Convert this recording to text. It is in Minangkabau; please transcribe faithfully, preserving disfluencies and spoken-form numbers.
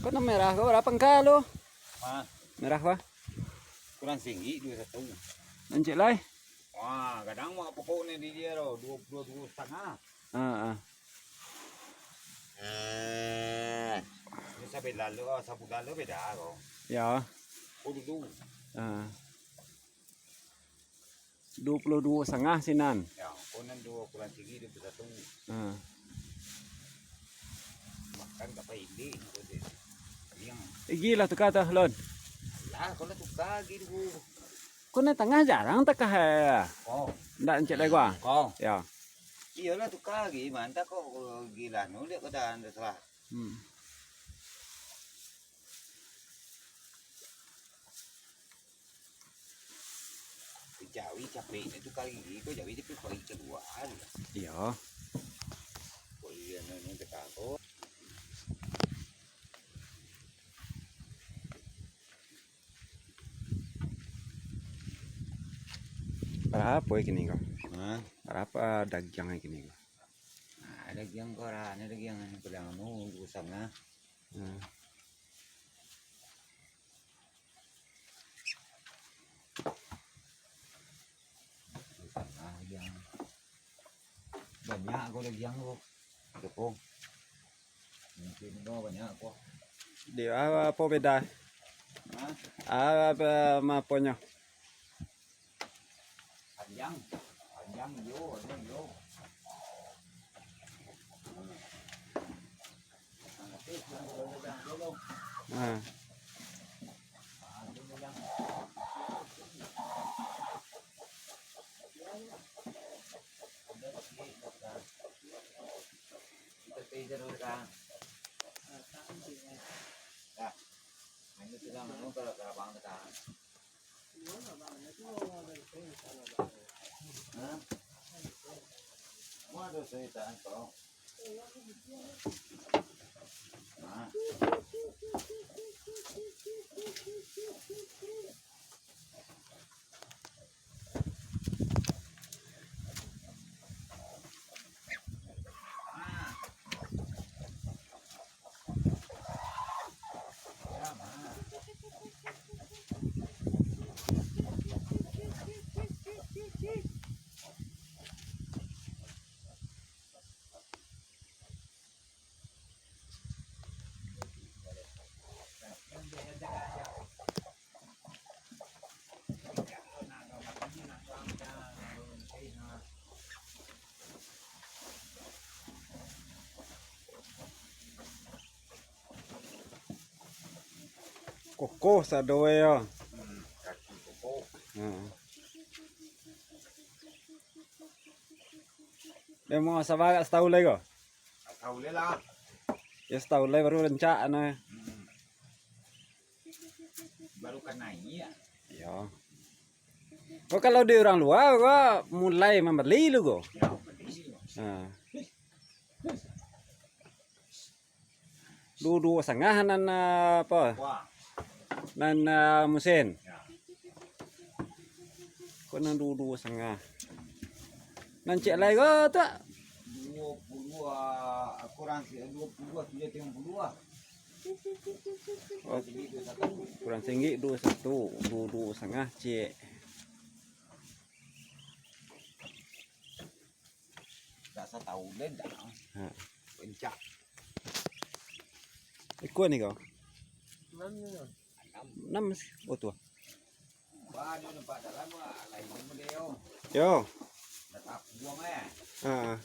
Nan merah ko bara pangka lo? Ah, merah ko? Kurang singgi duo satu. Nan ciek lai? Wah, kadang mah pokoknyo di dia lo, duo puluah duo satangah. Ah, ah. Eh, ini sabeda lo, sabulan lo beda ko. Ya. Oh, dulu. Ah. Duo puluah duo satangah sinan. Ya, ko nan duo kurang singgi duo puluah satu. Ah. Makan ka pailih ko dek. Yang Igi lah tuka tu, Lon. Lah, ko lah tuka agi tu. Ko nan tangah jarang takah, eh. Ko. Ndak encik lai ko, ah? Ko. Ya. Iyolah, tuka agi, mantap ko agi lah. Nu liak ko dah, dah salah. Hmm. Jawi capek itu kali ini, kok jawi itu kok kalua. Iya. Kok iya, nah, ini dekat kok. Bara kini ko? Hah? Bara dagiang kini ko? Nah, dagiang ko, nah, dagiang ko, dagiang anu, usang lah. Hmm. Usang lah, dagiang. Banyak ko dagiang ko. Joko. Mungkin ko banyak ko. Di apo beda? Hah? Apo maponyo? Panjang. Panjang iyo, panjang iyo. Nah, tapi yang dulu, yang dulu. Ah. Hah? Waduh, cerita kau. Nah. Kokoh sado e yo. Hmm, kaki kokoh. Hmm. Demo sabar agak satahun lai ko? Satahun lai lah. Yo, satahun lai baru rancak, nah. Hmm. Baru ka naiak. Iyo. Ko kalau di urang lua, ko mulai mambali lu ko. Yo, bali. Ha. Duo-duo satangah nan, ah, apo? Wah. Nan, ah, musin. Yo. Ko nan duo-duo satangah. Nan ciek lai ko tu? Duo puluah, ah, kurang si-, duo puluah, tujuah tigo puluah, ah. Oh, kurang singgi duo satu, duo, duo satangah ciek. Dak satahun den dah. Ha. Rancak. Ikua ni kau? Anam ni. Anam. Anam, oh, tu. Ba, dia nampak dalam, wah, lain ni dia, yo. Yo. Dah tak buang, eh. Ha.